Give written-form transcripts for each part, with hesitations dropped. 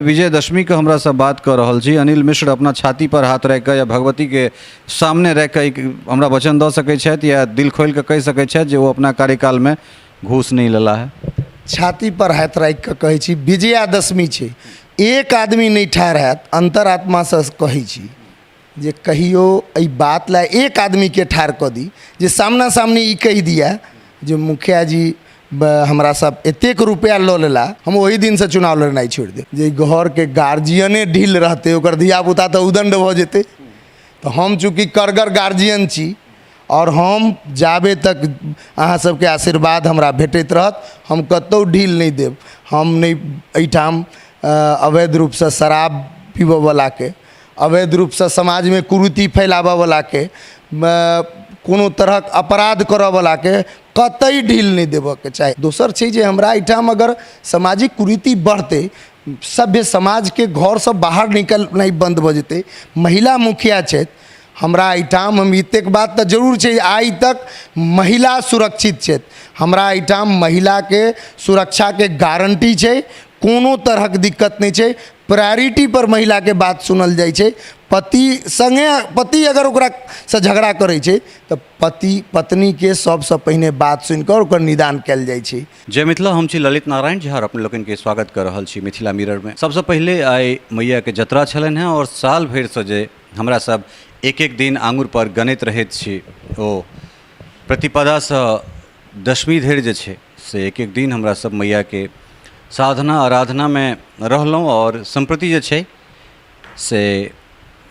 विजयदशमीके हमरा सब बात कऽ रहल छी। अनिल मिश्र अपना छातीपर हाथ राखिकऽ या भगवतीके सामने राखिकऽ हमरा वचन दऽ सकै छथि या दिल खोलिकऽ कहि सकै छथि जे ओ अपना कार्यकालमे घूस नहि लेला है? छातीपर हाथ राखिकऽ कहै छी, विजयादशमी छै, एक आदमी नहि ठाढ़ हैत। अन्तरात्मासँ कहै छी जे कहियो एहि बात लए एक आदमीके ठाढ़ कऽ दी जे सामना सामनी ई कहि दिए जे मुखिया जी हमरा सब एतेक रुपैआ लऽ लेला, हम ओहि दिनसँ चुनाव लड़नाइ छोड़ि देब। जे घरके गार्जियने ढील रहतै, ओकर धियापुता तऽ उदण्ड भऽ जेतै। तऽ हम चूँकि कड़गर गार्जियन छी आओर हम जाबे तक अहाँ सबके आशीर्वाद हमरा भेटैत रहत, हम कतहु ढील नहि देब। हम नहि एहिठाम अवैध रूपसँ शराब पीबऽवलाके, अवैध रूपसँ समाजमे कुरीति फैलाबऽवलाके, कोनो तरहक अपराध करऽवलाके कतई ढील नहि देबऽके चाही। दोसर छै जे हमरा एहिठाम अगर सामाजिक कुरीति बढ़तै, सभ्य समाजके घरसँ बाहर निकलनाइ बन्द भऽ जेतै। महिला मुखिया छथि हमरा एहिठाम, हम एतेक बात तऽ जरूर छै, आइ तक महिला सुरक्षित छथि। हमरा एहिठाम महिलाके सुरक्षाके गारंटी छै, कोनो तरहक दिक्कत नहि छै। प्रायोरिटीपर महिलाके बात सुनल जाइ छै। पति सङ्गे पति अगर ओकरासँ झगड़ा करै छै तऽ पति पत्नीके सबसँ पहिने बात सुनिकऽ ओकर निदान कयल जाइ छै। जय मिथिला, हम छी ललित नारायण झा, अपने लोकनिके स्वागत कऽ रहल छी मिथिला मिररमे। सबसँ पहिले आइ मैयाके जतरा छलनि हेँ और साल भरिसँ जे हमरा सब एक एक दिन आङुर पर गनैत रहैत छी, ओ प्रतिपदासँ दशमी धरि जे छै से एक एक दिन हमरा सब मैयाके साधना आराधनामे रहलहुँ। आओर सम्प्रति जे छै से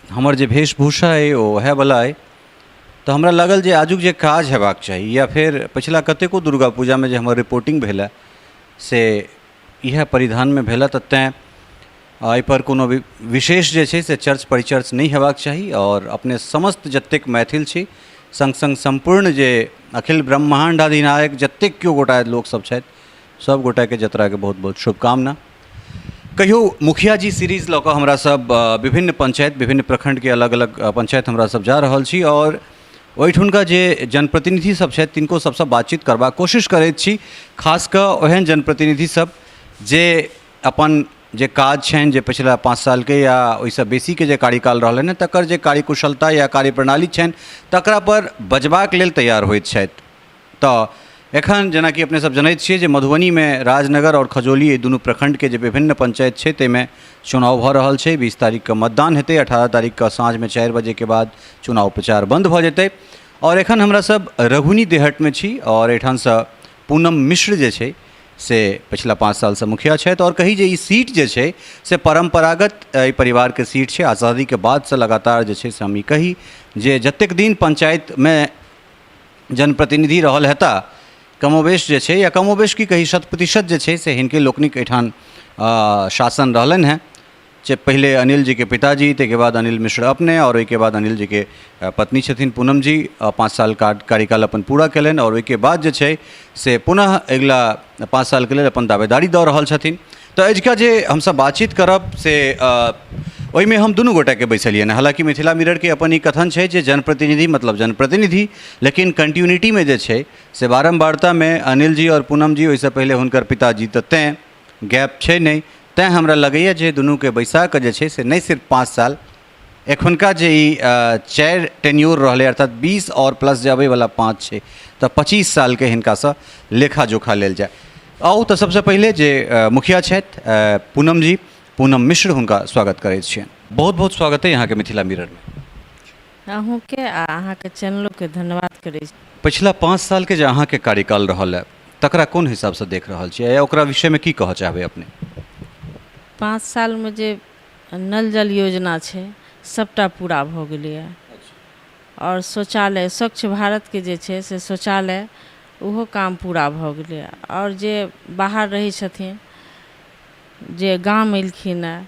हमर जे वेशभूषा अइ ओ वएहवला अइ। तऽ हमरा लागल जे आजुक जे काज हेबाक चाही या फेर पछिला कतेको दुर्गा पूजामे जे हमर रिपोर्टिंग भेलए से इएह परिधानमे भेलए, तऽ तैँ एहिपर कोनो भी विशेष जे छै से चर्च परिचर्च नहि हेबाक चाही। आओर अपने समस्त जतेक मैथिल छी, सङ्ग सङ्ग सम्पूर्ण जे अखिल ब्रह्माण्ड अधिनायक जतेक केओ गोटा लोकसभ छथि, सभ गोटाके जतराके बहुत बहुत शुभकामना। कहियो मुखिया जी सीरीज लऽ कऽ हमरा सब विभिन्न पंचायत, विभिन्न प्रखंडके अलग अलग पंचायत हमरा सब जा रहल छी और ओहिठुनका जे जनप्रतिनिधि सब छथि तिनको सबसँ बातचीत करबाक कोशिश करैत छी। खास कऽ ओहन जनप्रतिनिधि सब जे अपन जे काज छनि, जे पछिला 5 सालके या ओहिसँ बेसीके जे कार्यकाल रहलनि हँ, तकर जे कार्यकुशलता या कार्यप्रणाली छनि तकरा पर बजबाक लेल तैयार होइत छथि। तऽ एखन जेनाकि अपने सब जनैत छियै जे मधुबनीमे राजनगर आओर खजौली एहि दुनू प्रखण्डके जे विभिन्न पंचायत छै ताहिमे चुनाव भऽ रहल छै। 20 तारीखके मतदान हेतै, 18 तारीखके साँझमे 4 बजेके बाद चुनाव प्रचार बन्द भऽ जेतै। आओर एखन हमरा सब रघुनी देहटमे छी आओर एहिठामसँ पूनम मिश्र जे छै से पछिला 5 सालसँ मुखिया छथि। आओर कही जे ई सीट जे छै से परम्परागत एहि परिवारके सीट छै। आज़ादीके बादसँ लगातार जे छै से हम ई कही जे जतेक दिन पंचायतमे जनप्रतिनिधि रहल हेता, कमोबेश जे छै या कमोबेश की कही 100% जे छै से हिनके लोकनिक एहिठाम शासन रहलनि हेँ। जे पहिले अनिल जीके पिताजी, ताहिके बाद अनिल मिश्र अपने आओर ओहिके बाद अनिल जीके पत्नी छथिन पूनम जी, 5 साल कार्यकाल अपन पूरा कयलनि आओर ओहिके बाद जे छै से पुनः अगिला 5 सालके लेल अपन दावेदारी दऽ रहल छथिन। तऽ अजुका जे हमसब बातचीत करब से ओहिमे हम दुनू गोटाके बैसलियनि। हालाँकि मिथिला मिररके अपन ई कथन छै जे जनप्रतिनिधि मतलब जनप्रतिनिधि, लेकिन कंटिन्यूटीमे जे छै से बारम्बारतामे अनिल जी आओर पूनम जी, ओहिसँ पहिले हुनकर पिताजी, तऽ तैँ गैप छै नहि। तैँ हमरा लगैए जे दुनूके बैसा कऽ जे छै से नहि सिर्फ 5 साल, एखुनका जे ई 4 टेन्योर रहलै, अर्थात 20 आओर प्लस जे अबैवला 5 छै, तऽ 25 सालके हिनकासँ लेखा जोखा लेल जाय। आउ तऽ सबसँ पहिले जे मुखिया छथि पूनम जी, पूनम मिश्र, हुनका स्वागत करै छियनि। बहुत बहुत स्वागत अइ अहाँके मिथिला मिररमे। अहूँके आ अहाँके चैनलोके धन्यवाद करै छी। पछिला 5 सालके जे अहाँके कार्यकाल रहल है तकरा कोन हिसाबसँ देख रहल छियै या ओकरा विषयमे की कहऽ चाहबै अपने? 5 सालमे जे नल जल योजना छै सबटा पूरा भऽ गेलैए। आओर शौचालय, स्वच्छ भारतके जे छै से शौचालय, ओहो काम पूरा भऽ गेलैए। आओर जे बाहर रहै छथिन, जे गाम एलखिन हँ,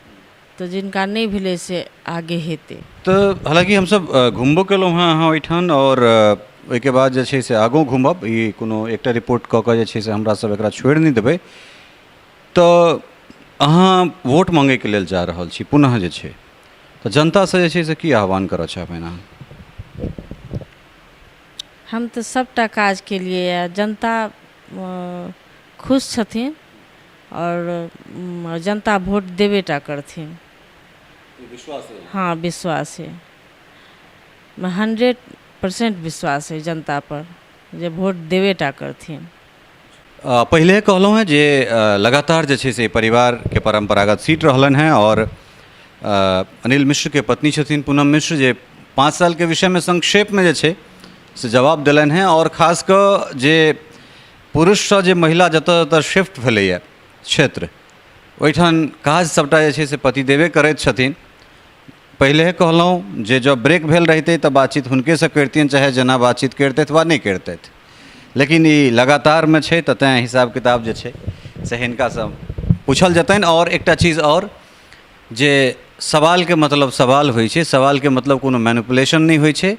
तऽ जिनका नहि भेलै से आगे हेतै। तऽ हालाँकि हमसब घुमबो केलहुँ हँ अहाँ ओहिठाम आओर ओहिके बाद जे छै से आगो घुमब, ई कोनो एकटा रिपोर्ट कऽ कऽ जे छै से हमरा सब एकरा छोड़ि नहि देबै। तऽ अहाँ वोट माँगैके लेल जा रहल छी पुनः जे छै, तऽ जनतासँ जे छै से की आह्वान करऽ चाहबनि अहाँ? हम तऽ सभटा काज केलियै यऽ, जनता खुश छथिन। आओर जनता वोट देबे टा करथिन। हँ, विश्वास है, 100% विश्वास है जनतापर जे वोट देबे टा करथिन। पहिले कहलहुँ हेँ जे लगातार जे छै से परिवारके परम्परागत सीट रहलनि हेँ आओर अनिल मिश्रके पत्नी छथिन पूनम मिश्र, जे 5 सालके विषयमे संक्षेपमे जे छै से जवाब देलनि हेँ। आओर खास कऽ जे पुरुषसँ जे महिला जतऽ जतऽ शिफ्ट भेलैए क्षेत्र, ओहिठाम काज सभटा जे छै से पतिदेवे करैत छथिन। पहिले कहलहुँ जे जँ ब्रेक भेल रहितै तऽ बातचीत हुनकेसँ करितियनि, चाहे जेना बातचीत करितथि वा नहि करितथि, लेकिन ई लगातारमे छै तऽ तैँ हिसाब किताब जे छै से हिनकासँ पूछल जेतनि। आओर एकटा चीज आओर जे सवालके मतलब सवाल होइ छै, सवालके मतलब कोनो मैनिपुलेशन नहि होइ छै।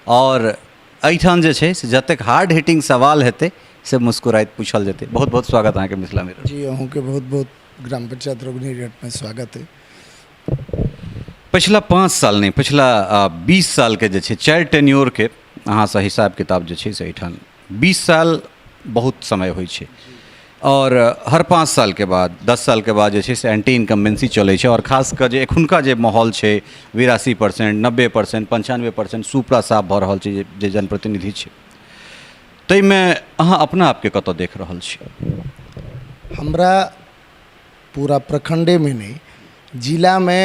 आओर एहिठाम जे छै से जतेक हार्ड हिटिंग सवाल हेतै से मुस्कुराइत पूछल जेतै। बहुत बहुत स्वागत अहाँके मिथिला मिरर। जी, अहूँके बहुत बहुत ग्राम पंचायत रघुनीरघाटमे स्वागत है। पछिला 5 साल नहि, पछिला 20 सालके जे छै 4 टेन्योरके अहाँसँ हिसाब किताब जे छै से एहिठाम 20 साल बहुत समय होइ छै आओर हर 5 सालके बाद 10 सालके बाद जे छै से एंटी इनकम्बेंसी चलै छै। आओर खास कऽ जे एखुनका जे माहौल छै 82%, 90%, 95% सुपड़ा साफ भऽ रहल छै जे जनप्रतिनिधि छै, ताहिमे अहाँ अपना आपके कतऽ देख रहल छी? हमरा पूरा प्रखण्डेमे नहि, जिलामे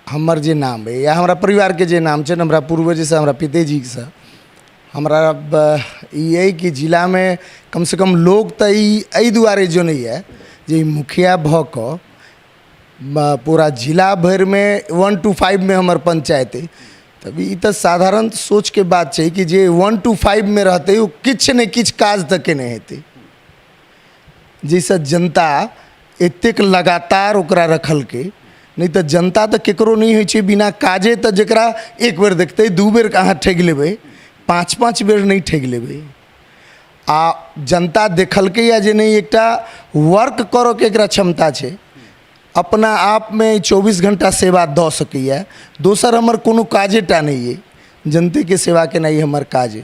हमर जे नाम अइ या हमरा परिवारके जे नाम छै, हमरा पूर्वजसँ, हमरा पितेजीसँ हमरा ई अइ कि जिलामे कमसँ कम लोक तऽ ई एहि दुआरे जनैए जे ई मुखिया भऽ कऽ पूरा जिला भरिमे 1 टू 5मे हमर पञ्चायत अइ। तब ई तऽ साधारण सोचके बात छै कि जे 1 टू 5मे रहतै ओ किछु ने किछु काज तऽ केने हेतै, जाहिसँ जनता एतेक लगातार ओकरा रखलकै। नहि तऽ जनता तऽ ककरो नहि होइ छै बिना काजे, तऽ जकरा एक बेर देखतै 2 बेर अहाँ ठगि लेबै, 5-5 बेर नहि ठगि लेबै। आ जनता देखलकैए जे नहि, एकटा वर्क करऽके एकरा क्षमता छै, अपना आपमे 24 घण्टा सेवा दऽ सकैए। दोसर हमर कोनो काजेटा नहि अइ, जनतेके सेवा केनाइ हमर काज अइ।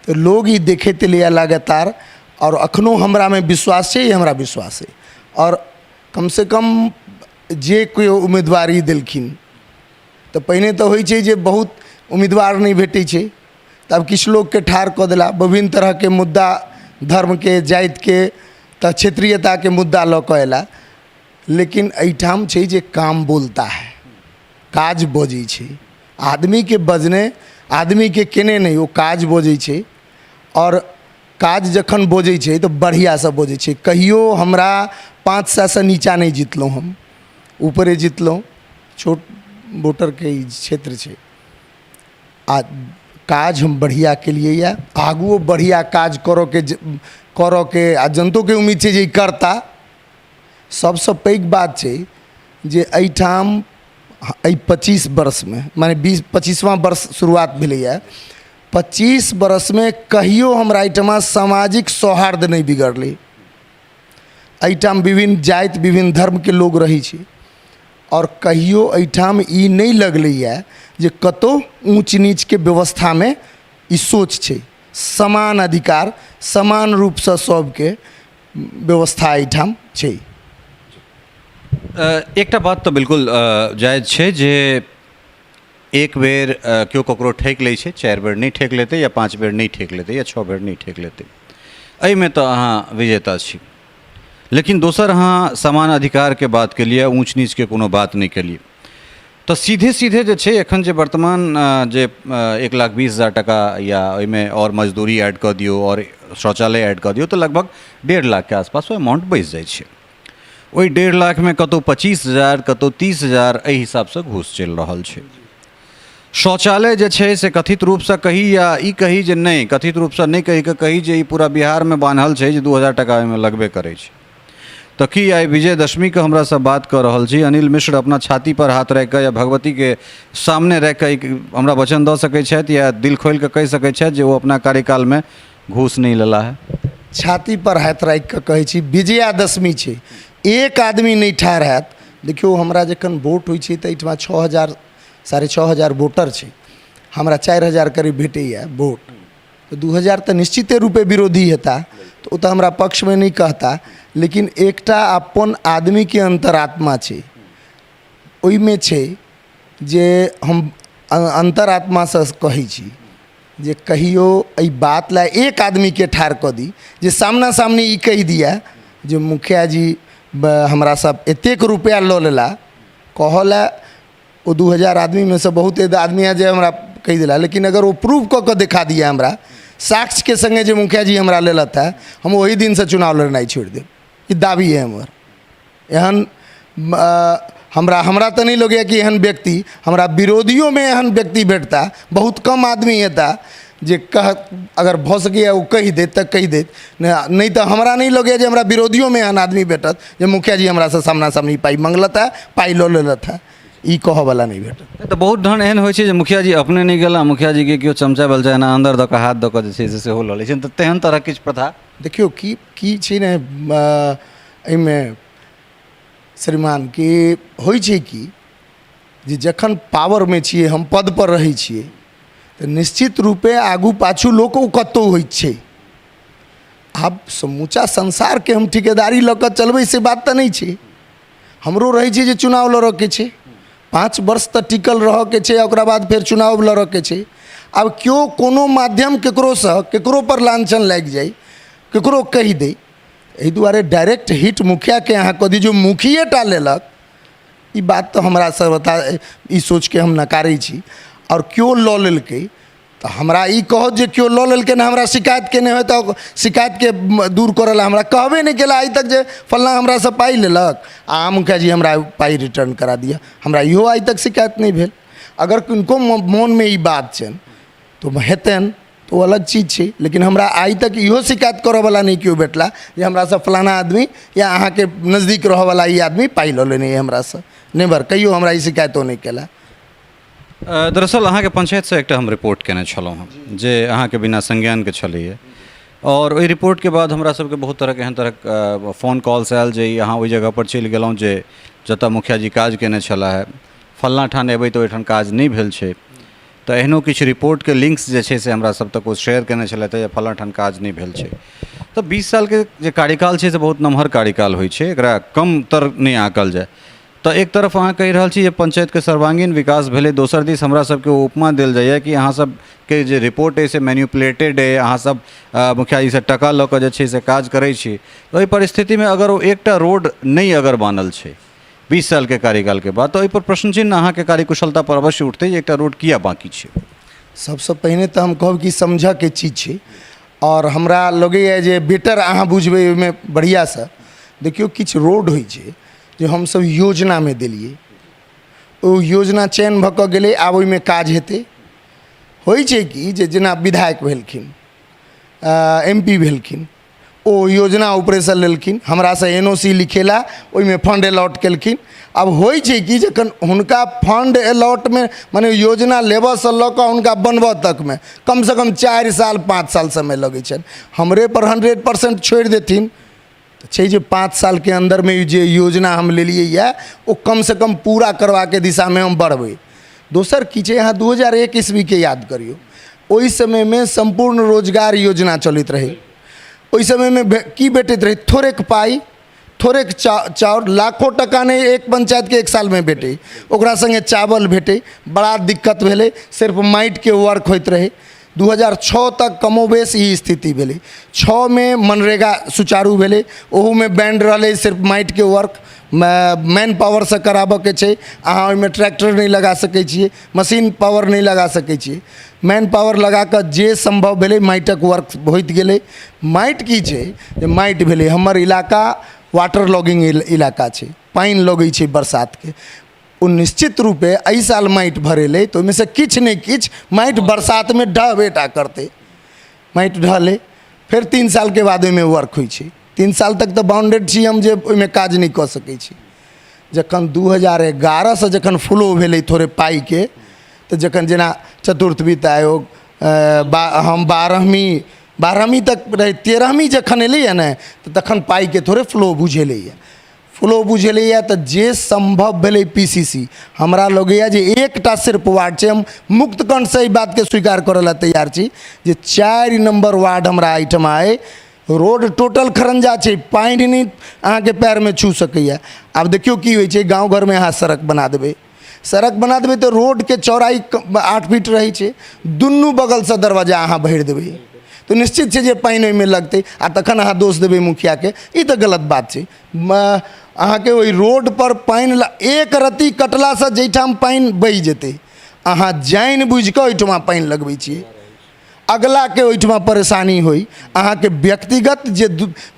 तऽ लोग ई देखैत एलैए लगातार आओर एखनो हमरामे विश्वास छै, ई हमरा विश्वास अइ। आओर कमसँ कम जे केओ उम्मीदवारी देलखिन तऽ पहिने तऽ होइ छै जे बहुत उम्मीदवार नहि भेटै छै, तब किछु लोकके ठाढ़ कऽ देला विभिन्न तरहके मुद्दा, धर्मके, जातिके, तऽ क्षेत्रीयताके मुद्दा लऽ कऽ अयला। लेकिन एहिठाम छै जे काम बोलता है, काज बजै छै, आदमीके बजने आदमीके केने नहि, ओ काज बजै छै। आओर काज जखन बजै छै तऽ बढ़िआँसँ बजै छै। कहियो हमरा 500सँ नीचाँ नहि जितलहुँ, हम ऊपरे जितलहुँ। छोट वोटरके ई क्षेत्र छै आ काज हम बढ़िआँ केलियै यऽ, आगुओ बढ़िआँ काज करऽके आ जनतोके उम्मीद छै जे ई करता। सबसँ पैघ बात छै जे एहिठाम एहि 25 वर्षमे, माने 25वाँ वर्ष शुरुआत भेलैए, 25 वर्षमे कहियो हमरा एहिठमा सामाजिक सौहार्द नहि बिगड़लै। एहिठाम विभिन्न जाति विभिन्न धर्मके लोग रहै छै आओर कहियो एहिठाम ई नहि लगलैए जे कतहु ऊँच नीचके व्यवस्थामे ई सोच छै। समान अधिकार समान रूपसँ सबके व्यवस्था एहिठाम छै। एकटा बात तऽ बिल्कुल जायज छै जे एक बेर केओ ककरो ठकि लै छै, 4 बेर नहि ठकि लेतै या 5 बेर नहि ठकि लेतै या 6 बेर नहि ठकि लेतै, एहिमे तऽ अहाँ विजेता छी। लेकिन दोसर अहाँ समान अधिकारके बात केलियै, ऊँच नीचके कोनो बात नहि केलियै, तऽ सीधे सीधे जे छै एखन जे वर्तमान जे 1,20,000 टाका या ओहिमे आओर मजदूरी ऐड कऽ दियौ आओर शौचालय ऐड कऽ दियौ तऽ लगभग 1.5 लाखके आसपास ओ अमाउंट बैसि जाइ छै। ओहि 1.5 लाखमे कतहु 25,000 कतहु 30,000 एहि हिसाबसँ घूस चलि रहल छै। शौचालय जे छै से कथित रूपसँ कही या ई कही जे नहि, कथित रूपसँ नहि कहि कऽ कही जे ई पूरा बिहारमे बान्हल छै जे 2000 टाका ओहिमे लगबे करै छै। तऽ की आइ विजयदशमीके हमरा सब बात कऽ रहल छी, अनिल मिश्र अपना छातीपर हाथ राखि कऽ या भगवतीके सामने राखि कऽ हमरा वचन दऽ सकै छथि या दिल खोलि कऽ कहि सकै छथि जे ओ अपना कार्यकालमे घूस नहि लेला है? छातीपर हाथ राखि कऽ कहै छी, विजयादशमी छै, एक आदमी नहि ठाढ़ हैत। देखियौ, हमरा जखन वोट होइ छै तऽ एहिठमा 6000 6500 वोटर छै, हमरा 4000 करीब भेटैए वोट, तऽ 2000 तऽ निश्चिते रूपे विरोधी हेता, तऽ ओ तऽ हमरा पक्षमे नहि कहता। लेकिन एकटा अपन आदमीके अन्तरात्मा छै, ओहिमे छै जे हम अन्तरात्मासँ कहै छी जे कहियो एहि बात लए एक आदमीके ठाढ़ कऽ दी जे सामना सामनी ई कहि दिए जे मुखिया जी हमरासँ एतेक रुपैआ लऽ लेला। कहऽ लए ओ 2000 आदमीमे सँ बहुत आदमी हैत जे हमरा कहि देला, लेकिन अगर ओ प्रूव कऽ कऽ देखा दिए हमरा साक्ष्यके सङ्गे जे मुखिया जी हमरा लेलथि हँ, हम ओहि दिनसँ चुनाव लड़नाइ छोड़ि देब। ई दाबी अइ हमर। एहन हमरा हमरा तऽ नहि लगैए कि एहन व्यक्ति हमरा विरोधियोमे एहन व्यक्ति भेटता, बहुत कम आदमी हेता जे कह अगर भऽ सकैए ओ कहि देत तऽ कहि देत, नहि तऽ हमरा नहि लगैए जे हमरा विरोधियोमे एहन आदमी भेटत जे मुखिया जी हमरासँ सामना सामनी पाइ मङ्गलथि हँ, पाइ लऽ लेलथि हँ, ई कहऽवला नहि भेटत। तऽ बहुत ढङ्ग एहन होइ छै जे मुखिया जी अपने नहि गेला, मुखिया जीके केओ चमचा बेलचा एना अन्दर दऽ कऽ हाथ दऽ कऽ जे छै से सेहो लऽ लै छै, तऽ तेहन तरहक किछु प्रथा? देखियौ की की छै ने एहिमे श्रीमान, कि होइ छै कि जे जखन पावरमे छियै, हम पदपर रहै छियै, तऽ निश्चित रूपे आगू पाछू लोक ओ कतहु होइ छै। आब समूचा संसारके हम ठिकेदारी लऽ कऽ चलबै से बात तऽ नहि छै। हमरो रहै छै जे चुनाव लड़ऽके छै, 5 वर्ष तऽ टिकल रहऽके छै, ओकरा बाद फेर चुनाव लड़ऽके छै। आब केओ कोनो माध्यम ककरोसँ ककरोपर लाँछन लागि जाइ, ककरो कहि दै, एहि दुआरे डायरेक्ट हिट मुखियाके अहाँ कऽ दियौ जे मुखिये टा लेलक, ई बात तऽ हमरा सर्वथा ई सोचके हम नकारै छी। आओर केओ लऽ लेलकै तऽ हमरा ई कहत जे केओ लऽ लेलकै ने हमरा शिकायत केने होय तऽ शिकायतके दूर करऽ लए हमरा कहबे नहि केला आइ तक जे फल्लाँ हमरासँ पाइ लेलक आ मुखिया जी हमरा पाइ रिटर्न करा दिअ, हमरा इहो आइ तक शिकायत नहि भेल। अगर किनको मोनमे ई बात छनि तऽ हेतनि तऽ ओ अलग चीज छै, लेकिन हमरा आइ तक इहो शिकायत करऽवला नहि केओ भेटला जे हमरासँ फलाना आदमी या अहाँके नजदीक रहऽवला ई आदमी पाइ लऽ लेने अइ हमरासँ, नेवर कहियो हमरा ई शिकायतो नहि केला। दरअसल अहाँके पंचायतसँ एकटा हम रिपोर्ट केने छलहुँ हँ जे अहाँके बिना संज्ञानके छलैए, आओर ओहि रिपोर्टके बाद हमरा सबके बहुत तरहके एहन तरहक फोन कॉल्स आयल जे ई अहाँ ओहि जगहपर चलि गेलहुँ जे जतऽ मुखिया जी काज केने छलाह, फल्लाँ ठाम एबै तऽ ओहिठाम काज नहि भेल छै। तऽ एहनो किछु रिपोर्टके लिंक्स जे छै से हमरा सब तक ओ शेयर केने छलथि जे फल्लाँ ठाम काज नहि भेल छै। तऽ 20 सालके जे कार्यकाल छै से बहुत नमहर कार्यकाल होइ छै, एकरा कम तर नहि आँकल जाय। तऽ एक तरफ अहाँ कहि रहल छी जे पंचायतके सर्वांगीण विकास भेलै, दोसर दिस हमरा सबके ओ उपमा देल जाइए कि अहाँ सबके जे रिपोर्ट अइ से मैन्युपुलेटेड अइ, अहाँ सब मुखिया जीसँ टका लऽ कऽ जे छै से काज करै छी। ओहि परिस्थितिमे अगर ओ एकटा रोड नहि अगर बनल छै 20 सालके कार्यकालके बाद, तऽ ओहिपर प्रश्न चिन्ह अहाँके कार्यकुशलता पर अवश्य उठतै जे एकटा रोड किया बाँकी छै। सबसँ पहिने तऽ हम कहब कि समझऽके चीज छै, आओर हमरा लगैए जे बेटर अहाँ बुझबै ओहिमे बढ़िआँसँ। देखियौ किछु रोड होइ छै जे हमसभ योजनामे देलियै, ओ योजना चयन भऽ कऽ गेलै, आब ओहिमे काज हेतै। होइ छै कि जे जेना विधायक भेलखिन, एम पी भेलखिन, ओ योजना ऊपरेसँ लेलखिन, हमरासँ एन ओ सी लिखेला, ओहिमे फंड अलॉट केलखिन। आब होइ छै कि जखन हुनका फंड अलॉटमे मने योजना लेबऽसँ लऽ कऽ हुनका बनबऽ तकमे कमसँ कम 4 साल 5 साल समय लगै छनि। हमरेपर 100% छोड़ि देथिन तऽ छै जे 5 सालके अन्दरमे जे योजना हम लेलियै यऽ ओ कमसँ कम पूरा करबाके दिशामे हम बढ़बै। दोसर की छै, अहाँ 2001 ईस्वीके याद करियौ, ओहि समयमे सम्पूर्ण रोजगार योजना चलैत रहै। ओहि समयमे की भेटैत रहै, थोड़ेक पाइ, थोड़ेक चाउर, लाखो टका नहि एक पंचायतके एक सालमे भेटै, ओकरा सङ्गे चावल भेटै। बड़ा दिक्कत भेलै, सिर्फ माटिके वर्क होइत रहै। 2006 तक कमोबेश ई स्थिति भेलै। 6मे मनरेगा सुचारू भेलै, ओहूमे बैंड रहलै, सिर्फ माटिके वर्क मैन पावरसँ कराबऽके छै, अहाँ ओहिमे ट्रैक्टर नहि लगा सकै छियै, मशीन पावर नहि लगा सकै छियै। मैन पावर लगाकऽ जे सम्भव भेलै माटिक वर्क होइत गेलै। माटि की छै जे माटि भेलै, हमर इलाका वाटर लॉगिंग इलाका छै, पानि लगै छै बरसातके, ओ निश्चित रूपे एहि साल माटि भरेलै तऽ ओहिमेसँ किछु ने किछु माटि बरसातमे ढहबे टा करतै। माटि ढहलै, फेर 3 सालके बाद ओहिमे वर्क होइ छै। 3 साल तक तऽ बाउंडेड छी हम जे ओहिमे काज नहि कऽ सकै छी। जखन 2011सँ जखन फ्लो भेलै थोड़े पाइके, तऽ जखन जेना चतुर्थ वित्त आयोग हम बारहवीं तक रहै, 13वीं जखन एलैए ने तऽ तखन पाइके थोड़े फ्लो बुझेलैए। फ्लो बुझेलैए तऽ जे सम्भव भेलै पी सी सी, हमरा लगैए जे एकटा सिर्फ वार्ड छै, हम मुक्त कंठसँ एहि बातके स्वीकार करऽ लए तैयार छी जे 4 नम्बर वार्ड हमरा एहिठमा अइ। रोड टोटल खरंजा छै, पानि नहि अहाँके पएरमे छू सकैए। आब देखियौ की होइ छै, गाँव घरमे अहाँ सड़क बना देबै, सड़क बना देबै तऽ रोडके चौड़ाइ 8 फीट रहै छै, दुनू बगलसँ दरवाजा अहाँ भरि देबै तऽ निश्चित छै जे पानि ओहिमे लगतै, आ तखन अहाँ दोष देबै मुखियाके। ई तऽ गलत बात छै। अहाँके ओहि रोडपर पानि एक रत्ती कटलासँ जाहिठाम पानि बहि जेतै, अहाँ जानि बुझिकऽ ओहिठमा पानि लगबै छियै, अगलाके ओहिठमा परेशानी होइ, अहाँके व्यक्तिगत जे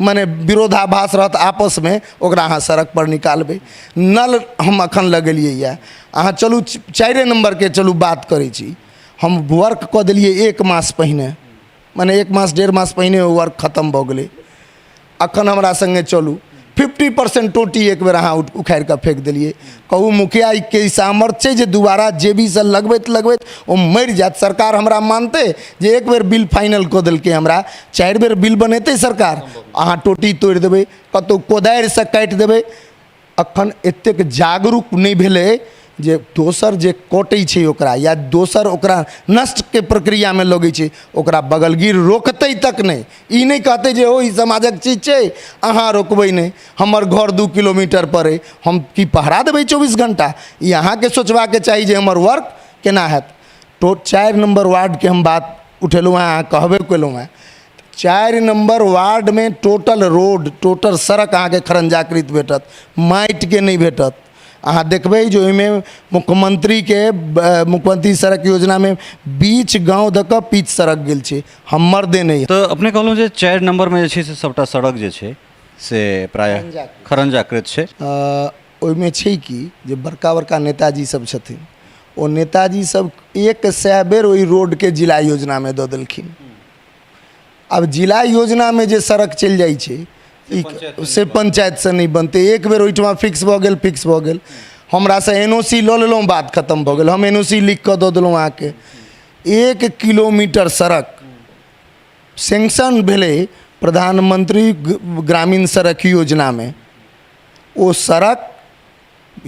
मने विरोधाभास रहत आपसमे, ओकरा अहाँ सड़कपर निकालबै। नल हम एखन लगेलियै यए, अहाँ चलू 4 नम्बरके चलू बात करै छी, हम वर्क कऽ देलियै 1 मास पहिने, मने 1 मास 1.5 मास पहिने ओ वर्क खतम भऽ गेलै। अखन हमरा सङ्गे चलू, 50% टोटी एक बेर अहाँ उखाड़ि कऽ फेक देलियै। कहू मुखियाके ई सामर्थ्य छै जे दुबारा जेबीसँ लगबैत लगबैत ओ मरि जायत? सरकार हमरा मानतै जे एक बेर बिल फाइनल कऽ देलकै, हमरा 4 बेर बिल बनेतै सरकार? अहाँ टोटी तोड़ि देबै, कतहु कोदारिसँ काटि देबै। अखन एतेक जागरूक नहि भेलै जे दोसर जे कटै छै ओकरा, या दोसर ओकरा नष्टके प्रक्रियामे लगै छै, ओकरा बगलगीर रोकतै तक नहि। ई नहि कहतै जे ओ ई समाजक चीज छै, अहाँ रोकबै नहि, हमर घर 2 किलोमीटर पर अइ, हम की पहरा देबै 24 घण्टा? ई अहाँके सोचबाके चाही जे हमर वर्क केना हैत। 4 नम्बर वार्डके हम बात उठेलहुँ हेँ, अहाँ कहबे केलहुँ हेँ। 4 नम्बर वार्डमे टोटल रोड, टोटल सड़क अहाँके खरंजाकृत भेटत, माटिके नहि भेटत। अहाँ देखबै जे ओहिमे मुख्यमंत्रीके मुख्यमंत्री सड़क योजनामे बीच गाँव दऽ कऽ पीच सड़क गेल छै, हमर देन अइ। तऽ अपने कहलहुँ जे 4 नम्बरमे जे छै से सभटा सड़क जे छै से प्रायः खरंजाकृत छै। ओहिमे छै कि जे बड़का बड़का नेताजी सब छथिन, ओ नेताजी सब 100 बेर ओहि रोडके जिला योजनामे दऽ देलखिन। आब जिला योजनामे जे सड़क चलि जाइ छै से पंचायतसँ नहि बनतै। एक बेर ओहिठमा फिक्स भऽ गेल, फिक्स भऽ गेल। हमरासँ NOC लऽ लेलहुँ, बात खतम भऽ गेल। हम NOC लिख कऽ दऽ देलहुँ अहाँके। 1 किलोमीटर सड़क सैंक्शन भेलै प्रधानमंत्री ग्रामीण सड़क योजनामे, ओ सड़क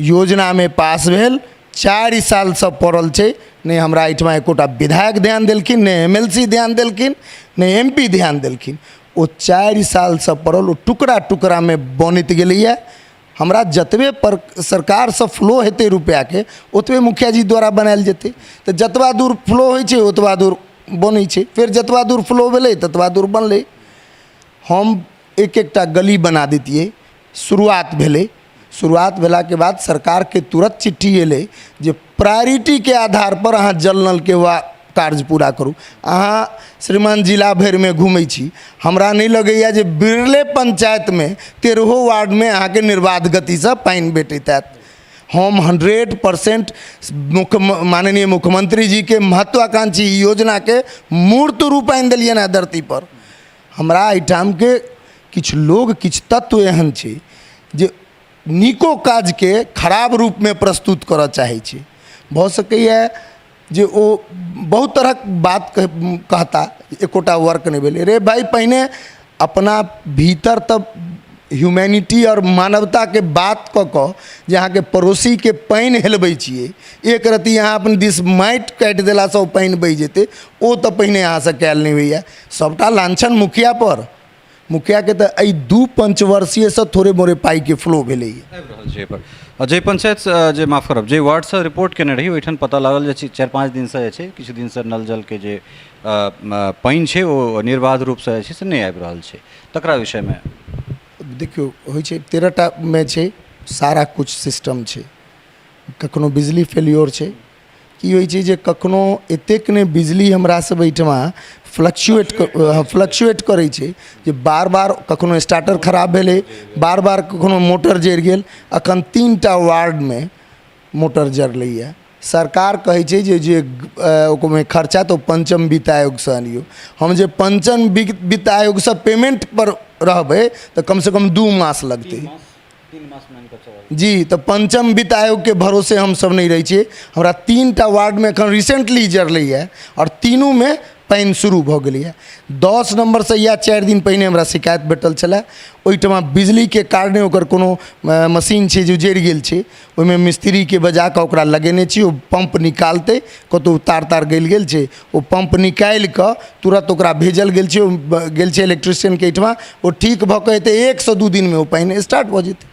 योजनामे पास भेल, 4 सालसँ पड़ल छै। नहि हमरा एहिठमा एकोटा विधायक ध्यान देलखिन, नहि MLC ध्यान देलखिन, नहि MP ध्यान देलखिन। ओ 4 सालसँ पड़ल, ओ टुकड़ा टुकड़ामे बनैत गेलैए। हमरा जतबे पर सरकारसँ फ्लो हेतै रुपैआके, ओतबे मुखिया जी द्वारा बनायल जेतै। तऽ जतबा दूर फ्लो होइ छै ओतबा दूर बनै छै, फेर जतबा दूर फ्लो भेलै ततबा दूर बनलै। हम एक एकटा गली बना दैतियै। शुरुआत भेलै, शुरुआत भेलाके बाद सरकारके तुरन्त चिट्ठी एलै जे प्रायोरिटीके आधारपर अहाँ जल नलके वा कार्य पूरा करू। अहाँ श्रीमान जिला भरिमे घुमै छी, हमरा नहि लगैए जे बिरले पंचायतमे 13 वार्डमे अहाँके निर्बाध गतिसँ पानि भेटैत हैत। हम 100% माननीय मुख्यमंत्री जीके महत्वाकांक्षी योजनाके मूर्त रूप आनि देलियनि हेँ धरतीपर। हमरा एहिठामके किछु लोग, किछु तत्व एहन छै जे नीको काजके खराब रूपमे प्रस्तुत करऽ चाहै छै। भऽ सकैए जे ओ बहुत तरहक बात कहता, एकोटा वर्क नहि भेलै। रे भाइ, पहिने अपना भीतर तऽ ह्यूमैनिटी आओर मानवताके बात कऽ कऽ जे अहाँके पड़ोसीके पानि हेलबै छियै, एक रत्ती अहाँ अपन दिस माटि काटि देलासँ ओ पानि बहि जेतै, ओ तऽ पहिने अहाँसँ कयल नहि होइए। सभटा लाँछन मुखियापर। मुखियाके तऽ एहि 2 पंचवर्षीयसँ थोड़े मोड़े पाइके फ्लो भेलैए। आबि रहल छै एहिपर। आ जाहि पंचायत जे माफ करब, जाहि वार्डसँ रिपोर्ट केने रही ओहिठाम पता लागल जे 4-5 दिनसँ जे छै किछु दिनसँ नल जलके जे पानि छै ओ निर्बाध रूपसँ जे छै से नहि आबि रहल छै, तकरा विषयमे। देखियौ, होइ छै 13टा मे छै, सारा किछु सिस्टम छै। कखनो बिजली फेल्योर छै, की होइ छै जे कखनो एतेक नहि बिजली हमरा सब एहिठमा फ्लक्चुएट करै छै जे बार बार कखनो स्टार्टर खराब भेलै, बार बार कखनो मोटर जरि गेल। अखन 3टा वार्डमे मोटर जरलैए। सरकार कहै छै जे ओहिमे खर्चा तऽ ओ पंचम वित्त आयोगसँ आनियौ। हम जे पंचम वित्त आयोगसँ पेमेन्टपर रहबै तऽ कमसँ कम 2 मास लगतै। जी, तऽ पंचम वित्त आयोगके भरोसे हमसब नहि रहै छियै। हमरा 3टा वार्डमे एखन रिसेंटली जरलैए आओर तीनूमे पानि शुरू भऽ गेलैए। 10 नम्बरसँ इएह 4 दिन पहिने हमरा शिकायत भेटल छलए। ओहिठमा बिजलीके कारणे ओकर कोनो मशीन छै जे जरि गेल छै, ओहिमे मिस्त्रीके बजा कऽ ओकरा लगेने छी। ओ पम्प निकालतै, कतहु तार तार गलि गेल छै, ओ पम्प निकालि कऽ तुरन्त ओकरा भेजल गेल छै। ओ गेल छै इलेक्ट्रिशियनके एहिठमा, ओ ठीक भऽ कऽ एतै, 1 सँ 2 दिनमे ओ पानि स्टार्ट भऽ जेतै।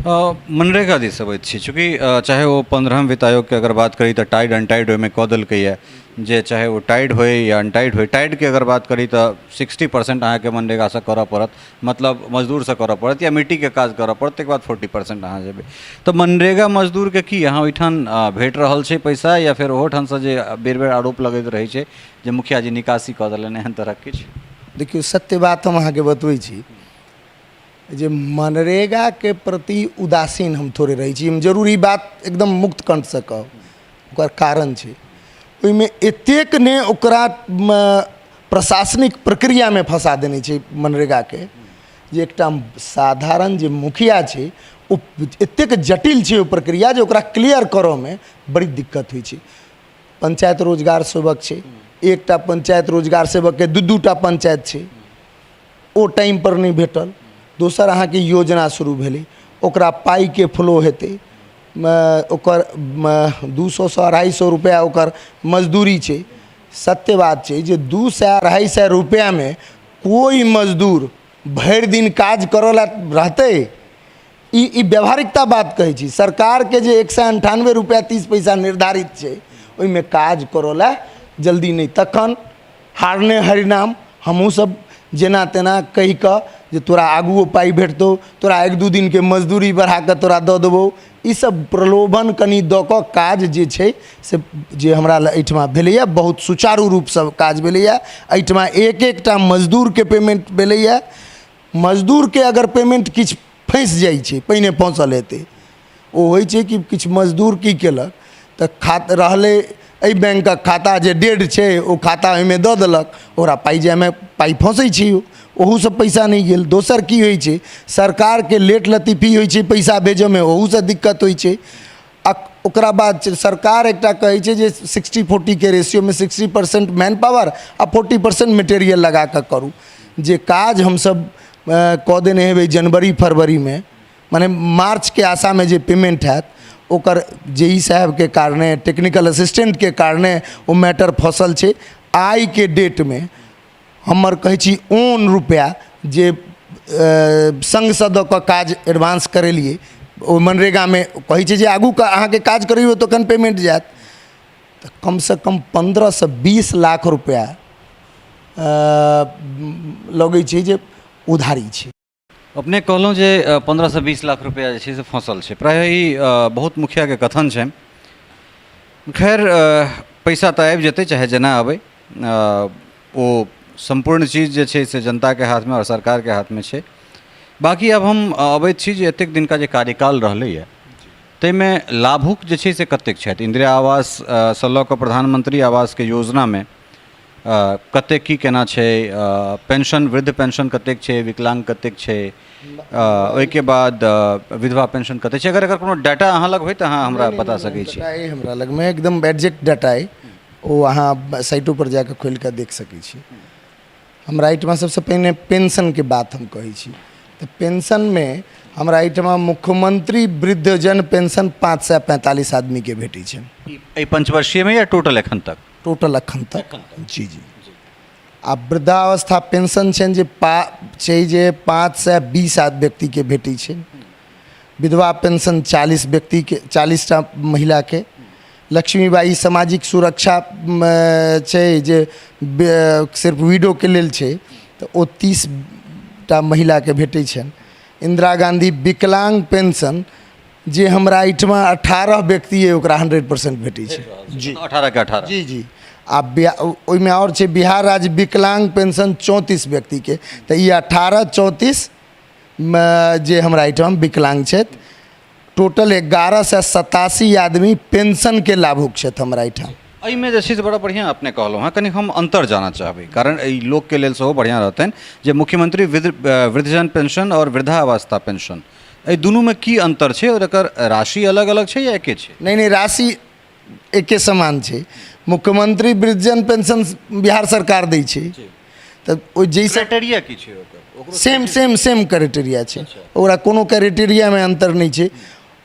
मनरेगा दिस अबैत छी, चूँकि चाहे ओ 15म वित्त आयोगके अगर बात करी तऽ टाइड अनटाइड ओहिमे कऽ देलकैए जे चाहे ओ टाइड होइ या अनटाइड होइ। टाइडके अगर बात करी तऽ 60% अहाँके मनरेगासँ करऽ पड़त, मतलब मजदूरसँ करऽ पड़त या मिट्टीके काज करऽ पड़त, ताहिके बाद 40% अहाँ जेबै। तऽ मनरेगा मजदूरके की अहाँ ओहिठाम भेट रहल छै पैसा, या फेर ओहोठामसँ जे बेर बेर आरोप लगैत रहै छै जे मुखिया जी निकासी कऽ देलनि, एहन तरहक किछु? देखियौ, सत्य बात हम अहाँके बतबै छी जे मनरेगाके प्रति उदासीन हम थोड़े रहै छी। हम जरूर ई बात एकदम मुक्त कण्ठसँ कहब। ओकर कारण छै, ओहिमे एतेक ने ओकरा प्रशासनिक प्रक्रियामे फँसा देने छै मनरेगाके जे एकटा साधारण जे मुखिया छै, ओ एतेक जटिल छै ओ प्रक्रिया जे ओकरा क्लियर करऽमे बड़ी दिक्कत होइ छै। पंचायत रोजगार सेवक छै, एकटा पंचायत रोजगार सेवकके दू दू टा पंचायत छै, ओ टाइमपर नहि भेटल। दोसर अहाँके योजना शुरू भेलै, ओकरा पाइके फ्लो हेतै, ओकर 200सँ 250 रुपैआ ओकर मजदूरी छै। सत्य बात छै जे 200 250 रुपैआमे कोइ मजदूर भरि दिन काज करऽ लए रहतै? ई ई व्यावहारिकता बात कहै छी। सरकारके जे 198 रुपैआ 30 पैसा निर्धारित छै, ओहिमे काज करऽ लए जल्दी नहि। तखन हारने हरिनाम, हमहूँसभ जेना तेना कहि कऽ जे तोरा आगुओ पाइ भेटतौ, तोरा 1-2 दिनके मजदूरी बढ़ा कऽ तोरा दऽ देबौ, ईसभ प्रलोभन कनि दऽ कऽ काज जे छै से जे हमरा एहिठमा भेलैए, बहुत सुचारू रूपसँ काज भेलैए। एहिठमा एक एकटा मजदूरके पेमेन्ट भेलैए। मजदूरके अगर पेमेन्ट किछु फँसि जाइ छै, पहिने फँसल हेतै, ओ होइ छै कि किछु मजदूर की केलक तऽ खा रहलै एहि बैंकक खाता जे डेड छै, ओ खाता ओहिमे दऽ देलक, ओकरा पाइ जाइमे पाइ फँसै छै, ओहूसँ पैसा नहि गेल। दोसर की होइ छै, सरकारके लेट लतीफी होइ छै पैसा भेजऽमे, ओहूसँ दिक्कत होइ छै। आ ओकरा बाद सरकार एकटा कहै छै जे 60-40के रेशियोमे 60% मैन पावर आ 40% मटेरियल लगा कऽ करू। जे काज हमसभ कऽ देने हेबै जनवरी फरवरीमे, मने मार्चके आशामे जे पेमेन्ट हैत, ओकर जे ई साहेबके कारणे, टेक्निकल असिस्टेंटके कारणे ओ मैटर फँसल छै। आइके डेटमे हमर कहै छी ओन रुपैआ जे सङ्गसँ दऽ कऽ काज एडवांस करेलियै, ओ मनरेगामे कहै छै जे आगूके अहाँके काज करैयौ तखन पेमेन्ट जायत, तऽ कमसँ कम 15सँ 20 लाख रुपैआ लगै छै जे उधारी छै। अपने कहलहुँ जे 15सँ 20 लाख रुपैआ जे छै से फँसल छै। प्रायः ई बहुत मुखियाके कथन छनि। खैर, पैसा तऽ आबि जेतै, चाहे जेना आबै। ओ सम्पूर्ण चीज जे छै से जनताके हाथमे आओर सरकारके हाथमे छै। बाँकी आब हम अबैत छी जे एतेक दिनका जे कार्यकाल रहलैए, ताहिमे लाभुक जे छै से कतेक छथि? इन्दिरा आवाससँ लऽ कऽ प्रधानमंत्री आवासके योजनामे कतेक की केना छै? पेंशन, वृद्ध पेंशन कतेक छै? विकलांग कतेक छै? ओहिके बाद विधवा पेंशन कतेक छै? अगर एकर कोनो डाटा अहाँ लग होइ तऽ अहाँ हमरा बता सकै छी। डाटा अइ हमरा लगमे, एकदम एग्जैक्ट डाटा अइ। ओ अहाँ साइटोपर जा कऽ खोलि कऽ देख सकै छी। हमरा एहिठमा सबसँ पहिने पेंशनके बात हम कहै छी, तऽ पेंशनमे हमरा एहिठमा मुख्यमंत्री वृद्धजन पेंशन 545 आदमीके भेटै छनि। एहि पंचवर्षीयमे या टोटल एखन तक? टोटल अखन तक, जी जी। आ वृद्धावस्था पेंशन छनि जे छै जे 520 व्यक्तिके भेटै छै। विधवा पेंशन 40 व्यक्तिके, 40टा महिलाके। लक्ष्मीबाई सामाजिक सुरक्षा छै जे सिर्फ विडोके लेल छै, तऽ ओ 30टा महिलाके भेटै छनि। इन्दिरा गाँधी विकलांग पेंशन जे हमरा एहिठमा 18 व्यक्ति अइ, ओकरा 100% भेटै छै जी। 18 के 18? जी जी। आ ओहिमे आओर छै बिहार राज्य विकलांग पेंशन 34 व्यक्तिके। तऽ ई 18, 34 मे जे हमरा एहिठाम विकलांग छथि, टोटल 1187 आदमी पेंशनके लाभुक छथि हमरा एहिठाम। एहिमे जे छै से बड़ा बढ़िआँ अपने कहलहुँ हँ। कनि हम अन्तर जानऽ चाहबै, कारण एहि लोकके लेल सेहो बढ़िआँ रहतनि जे मुख्यमंत्री वृद्धजन पेंशन आओर वृद्धावस्था पेंशन, एहि दुनूमे की अन्तर छै आओर एकर राशि अलग अलग छै या एके छै? नहि नहि, राशि एके समान छै। मुख्यमंत्री वृद्धजन पेंशन बिहार सरकार दै छै। तऽ ओहि जाहिसँ क्राइटेरिया की छै ओकर? ओकरो सेम सेम सेम क्राइटेरिया छै, ओकरा कोनो क्राइटेरियामे अन्तर नहि छै।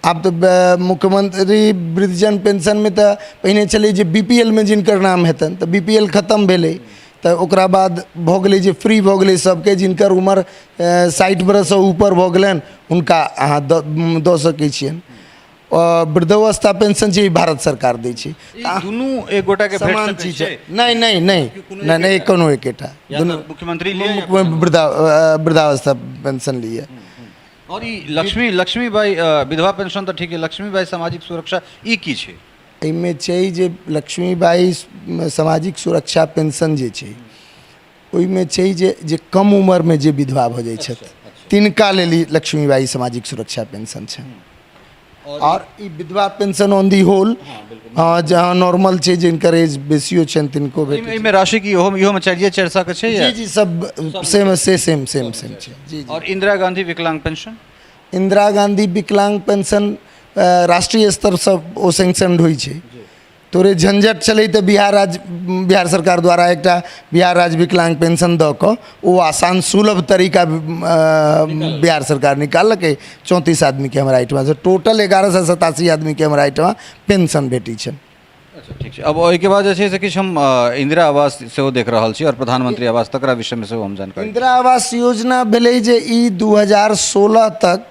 आब तऽ मुख्यमंत्री वृद्धजन पेंशनमे तऽ पहिने छलै जे BPL मे जिनकर नाम हेतनि, तऽ BPL खतम भेलै, तऽ ओकरा बाद भऽ गेलै जे फ्री भऽ गेलै सभके, जिनकर उमर 60 बरससँ ऊपर भऽ गेलनि हुनका अहाँ दऽ सकै छियनि। वृद्धावस्था पेंशन छै, ई भारत सरकार दै छै। ई दुनू एक गोटा के भेट समान सकै चीज छै? छै। नहि नहि नहि नहि नहि, कोनो एकेटा। या तऽ मुख्यमंत्री लिए या वृद्धावस्था पेंशन लिए। और ई लक्ष्मीबाई विधवा पेंशन तऽ ठीक है, लक्ष्मीबाई सामाजिक सुरक्षा ई की छै? एहिमे छै जे लक्ष्मीबाई सामाजिक सुरक्षा पेंशन जे छै ओहिमे छै जे कम उमरमे जे विधवा भऽ जाइ छथि तिनका लेल ई लक्ष्मीबाई सामाजिक सुरक्षा पेंशन छै। आओर ई विधवा पेंशन ऑन the होल, हँ, जहाँ नॉर्मल छै, जिनकर एज बेसियो छनि तिनको भेटै। एहिमे राशि की इहोमे 400 के छै? जी जी, सब सेम से सेम सेम सेम छै। जी जी। और इंदिरा गांधी विकलांग पेंशन? इंदिरा गांधी विकलांग पेंशन राष्ट्रीय स्तरसँ ओ सैंक्शन होइ छै। तोरे झंझट छलै तऽ बिहार राज्य, बिहार सरकार द्वारा एकटा बिहार राज्य विकलांग पेंशन दऽ कऽ ओ आसान सुलभ तरीका बिहार सरकार निकाललकै। 34 आदमीके हमरा एहिठमासँ टोटल 1187 आदमीके हमरा एहिठमा पेंशन भेटै छनि। अच्छा, ठीक छै। अब ओहिके बाद जे छै से किछु हम इंदिरा आवास सेहो देख रहल छी और प्रधानमंत्री आवास, तकरा विषयमे सेहो हम जानकारी। इंदिरा आवास योजना भेलै जे ई 2016 तक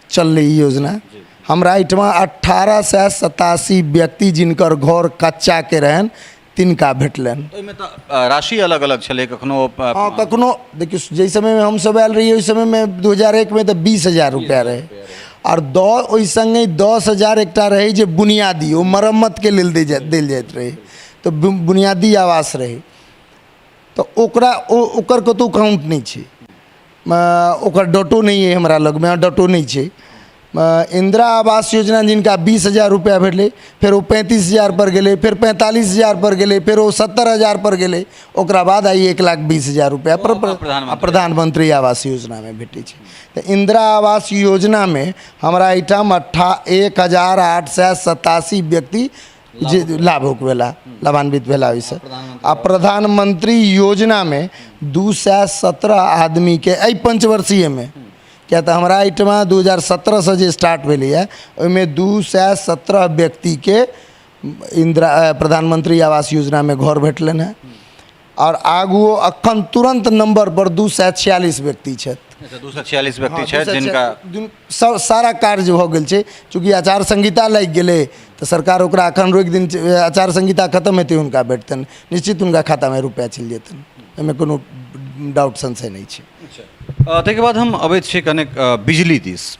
चललै ई योजना। हमरा एहिठमा 1887 व्यक्ति जिनकर घर कच्चाके रहनि तिनका भेटलनि। ओहिमे तऽ राशि अलग अलग छलै कखनो। हँ, कखनो देखियौ, जाहि समयमे हमसभ आयल रहियै ओहि समयमे 2001मे तऽ 20,000 रुपैआ रहै, आओर ओहि सङ्गे 10,000 एकटा रहै जे बुनियादी, ओ मरम्मतके लेल देल जाइत रहै, तऽ बुनियादी आवास रहै, तऽ ओकरा ओकर कतहु काउंट नहि छै, ओकर डटो नहि अइ हमरा लगमे, डटो नहि छै। इन्दिरा आवास योजना जिनका 20,000 रुपैआ भेटलै, फेर ओ 35,000 पर गेलै, फेर 45,000 पर गेलै, फेर ओ 70,000 पर गेलै, ओकरा बाद आइ 1,20,000 रुपैआ पर प्रधानमंत्री आवास योजनामे भेटै छै। तऽ इन्दिरा आवास योजनामे हमरा एहिठाम 1887 व्यक्ति जे लाभुक भेला, लाभान्वित भेला ओहिसँ। आ प्रधानमंत्री योजनामे 217 आदमीके एहि पंचवर्षीयमे, किया तऽ हमरा एहिठमा 2017सँ जे स्टार्ट भेलैए ओहिमे 217 व्यक्तिके इन्दिरा प्रधानमंत्री आवास योजनामे घर भेटलनि हेँ। आओर आगुओ अखन तुरन्त नम्बरपर 246 व्यक्ति छथि। अच्छा, 246 व्यक्ति छथि जिनका सब सारा कार्य भऽ गेल छै। चूँकि आचार संहिता लागि गेलै तऽ सरकार ओकरा अखन रोकि देने छै। आचार संहिता खतम हेतै हुनका भेटतनि, निश्चित हुनका खातामे रुपैआ चलि जेतनि, एहिमे कोनो डाउट संशय नहि छै। ताहिके बाद हम अबैत छी कनेक बिजली दिस,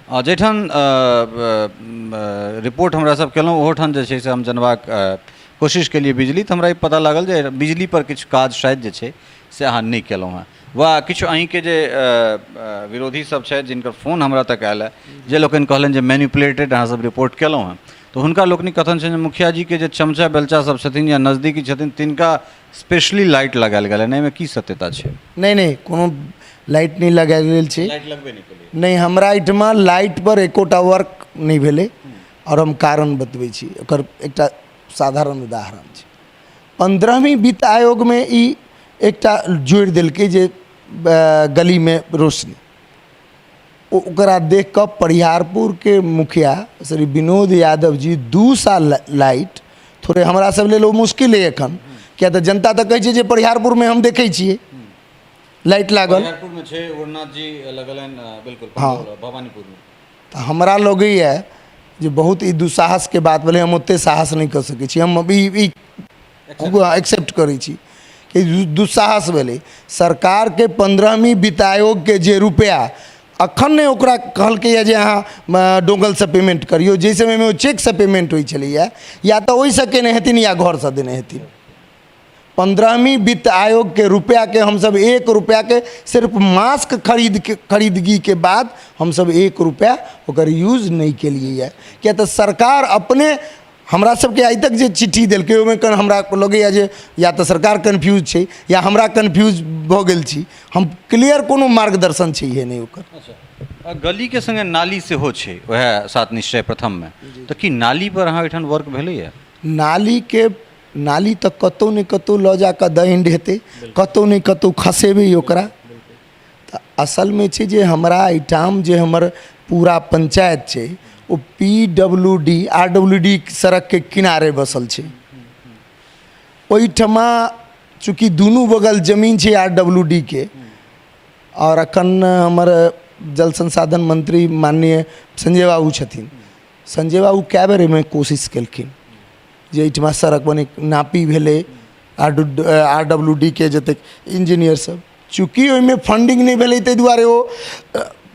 जाहिठाम रिपोर्ट हमरा सब केलहुँ ओहोठाम जे छै से हम जनबाक कोशिश केलियै बिजली, तऽ हमरा ई पता लागल जे बिजली पर किछु काज शायद जे छै से अहाँ नहि केलहुँ हेँ, वा किछु अहीँके जे विरोधी सब छथि जिनकर फोन हमरा तक आयल हँ, जे लोकनि कहलनि जे मैनिपुलेटेड अहाँ सब रिपोर्ट केलहुँ हेँ, तऽ हुनका लोकनिक कथन छनि जे मुखिया जीके जे चमचा बेलचा सब छथिन या नजदीकी छथिन तिनका स्पेशली लाइट लगायल गेल हँ। एहिमे की सत्यता छै? नहि नहि, कोनो लाइट नहि लगायल गेल छै। लाइट लगबे नहि केलियै? नहि, हमरा एहिठमा लाइट पर एकोटा वर्क नहि भेलै, आओर हम कारण बतबै छी, ओकर एकटा साधारण उदाहरण छै। 15वीं वित्त आयोगमे ई एकटा जोड़ि देलकै जे गलीमे रोशनी, ओकरा देख कऽ परिहारपुरके मुखिया श्री विनोद यादव जी 2 साल लाइट थोड़े हमरा सब लेल ओ मुश्किल अइ एखन, किया तऽ जनता तऽ कहै छै जे परिहारपुरमे हम देखै छियै लाइट लागल। परिहारपुरमे छै, उड़नाथ जी लगलनि, बिल्कुल। हँ। भवानीपुरमे। तऽ हमरा लगैए जे बहुत ई दुस्साहसके बात भेलै, हम ओतेक साहस नहि कऽ सकै छी, हम ई एक्सेप्ट करै छी कि दुस्साहस भेलै। सरकारके 15वीं वित्त आयोगके जे रुपैआ अखन नहि ओकरा कहलकैए जे अहाँ डोंगलसँ पेमेंट करियौ, जाहि समयमे ओ चेकसँ पेमेंट होइ छलैए, या तऽ ओहिसँ केने हेथिन या घरसँ देने हेथिन। 15वीं वित्त आयोगके रुपैआके हमसभ 1 रुपैआके सिर्फ मास्क खरीदगीके बाद हमसभ 1 रुपैआ ओकर यूज नहि केलियैए, किया तऽ सरकार अपने हमरा सबके आइ तक जे चिट्ठी देलकै ओहिमे हमरा लगैए जे या तऽ सरकार कन्फ्यूज छै या हमरा कन्फ्यूज भऽ गेल छी, हम क्लियर कोनो मार्गदर्शन छैहे नहि ओकर। अच्छा, गलीके सङ्गे नाली सेहो छै वएह सात निश्चय प्रथममे, तऽ की नाली पर अहाँ ओहिठाम वर्क भेलैए? नालीके नाली तऽ कतहु ने कतहु लऽ जा कऽ दण्ड हेतै, कतहु ने कतहु खसेबै ओकरा। तऽ असलमे छै जे हमरा एहिठाम जे हमर पूरा पञ्चायत छै ओ P W D R W D सड़कके किनारे बसल छै। ओहिठमा चूँकि दुनू बगल जमीन छै आर डब्ल्यू डी के, आओर एखन हमर जल संसाधन मंत्री माननीय संजय बाबू छथिन। संजय बाबू कए बेर एहिमे कोशिश केलखिन जे एहिठमा सड़क बनै, नापी भेलै, आर आर डब्ल्यू डी के जतेक इंजीनियर सब, चूँकि ओहिमे फंडिंग नहि भेलै ताहि दुआरे ओ